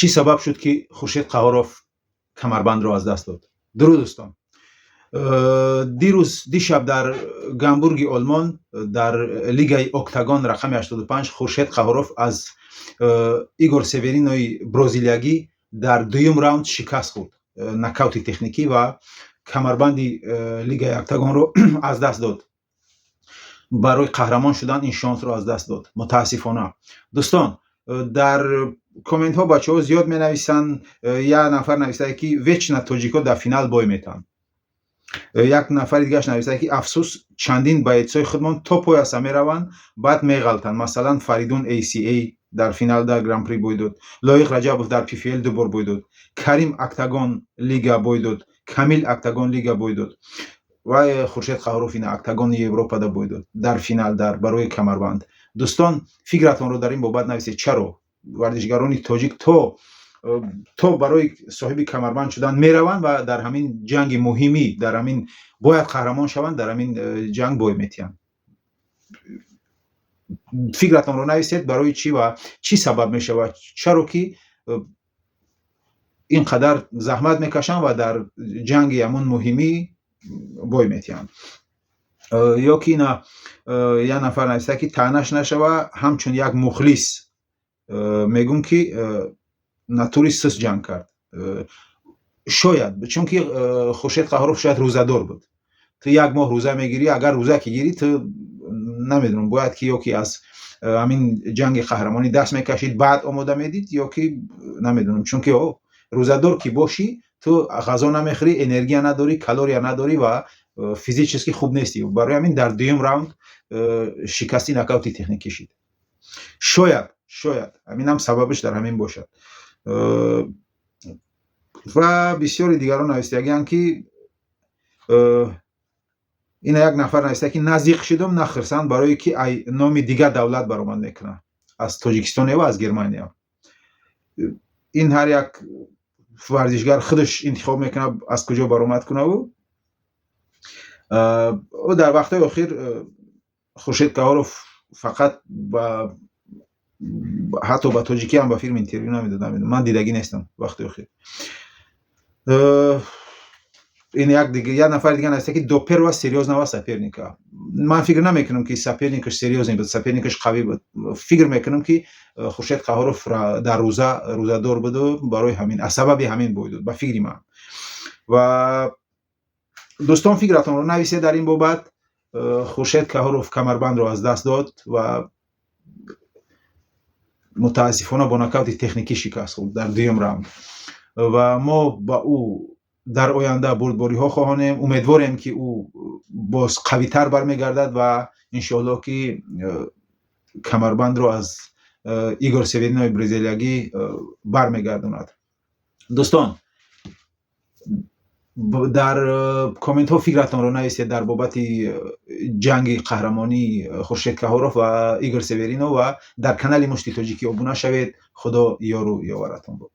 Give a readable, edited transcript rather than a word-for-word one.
Чӣ сабаб шуд, ки Хуршед Қаҳоров камарбандро аз даст дод? Дуруд, дӯстон. Дирӯз, дишаб дар Гамбурги Олмон дар лигаи Октагон рақами 85 Хуршед Қаҳоров аз Игор Северинои бразилиягӣ дар дуюм раунд шикаст хӯрд, нокаути техникӣ, ва камарбанди лигаи Октагонро аз даст дод. Барои қаҳрамон шудан ин шонсро аз даст дод, мутаассифона. Дӯстон, дар комментҳо бачаҳо зиёд менависанд. Як нафар нависад, ки вечно тоҷикҳо дар финал бой метаҳанд. Як нафари дигараш нависад, ки афсӯс, чандин боецҳои худмон то пояса мераванд, баъд меғалтанд. Масалан, Фаридун ACA дар финал дар Гран-при бой дод, Лоиқ Раҷабов дар ПФЛ ду бор бой дод, Карим Октагон лига бой дод, Камил Октагон лига бой дод ва Хуршед Қаҳоров ина Октагони Европада бой дод дар финал дар барои камарбанд. Дӯстон, фикратонро дар ин бобат нависед: чаро варзишгарони тоҷик то барои соҳиби камарбанд шудан мераванд ва дар ҳамин ҷанги муҳимӣ, дар ҳамин бояд қаҳрамон шаванд, дар ҳамин ҷанг бой метиҳанд? Фикратонро нависед, барои чӣ ва чӣ сабаб мешавад, чаро ки ин қадар заҳмат мекашанд ва дар ҷанги ҳамун муҳимӣ бой метиҳанд. Ё ки ина як нафар нависта, ки таънаш нашава, ҳамчун як мухлис мегӯм, ки натури суст ҷанг кард. Шояд чунки Хуршед Қаҳоров шояд рӯзадор буд. Ту як моҳ рӯза мегирӣ, агар рӯза ки гирӣ, ту намедонам, бояд ки ё ки аз ҳамин ҷанги қаҳрамонӣ даст мекашид, баъд омода медид, ё ки намедонам, чунки рӯзадор ки бошӣ, ту ғазо намехӯрӣ, энергия надорӣ, калория надорӣ ва физически хуб нестӣ. Барои ҳамин дар дуюм раунд шикасти нокаути техникӣ шид. Шояд ҳаминам сабабаш дар ҳамин бошад. Ва бисёри дигарон навистагианд, ки ина як нафар нависта, ки на зиқ шудум, на хирсанд, барое ки ай номи дигар давлат баромад мекунад, аз Тоҷикистон ва аз Германия. Ин ҳар як варзишгар худаш интихоб мекунад, аз куҷо баромад кунаву ӯ. Дар вақтҳои охир Хуршед Қаҳоров фақат ба ҳатто ба тоҷикӣ ҳам ба филм интервю намедод. Ман дидагӣ нестам вақти охир. Ин як нафари дигар нависта, ки до первого серьёзного соперника. Ман фикр намекунам, ки соперникаш серьёзный буд, соперникаш қавӣ буд. Фикр мекунам, ки Хуршед Қаҳоров дар рӯза, рӯзадор буду, барои ҳамин, аз сабаби ҳамин бой дод, ба фикри ман. Ва дӯстон, фикратонро нависед дар ин бобат. Хуршед Қаҳоров камарбандро аз даст дод ва мутаассифона бо нокаути техникӣ шикаст хӯрд дар дуюм раунд. Ва мо ба ӯ дар оянда бурдбориҳо хоҳонем. Умедворем, ки ӯ боз қавитар бармегардад ва иншоаллоҳ, ки камарбандро аз Игор Северинои бразилиягӣ бармегардонад. Дӯстон, дар комментҳо фикратонро нависед дар бобати ҷанги қаҳрамонии Хуршед Қаҳоров ва Игор Северино ва дар канали Мушти Тоҷикӣ обуна шавед. Худо ёру ёваратон бод.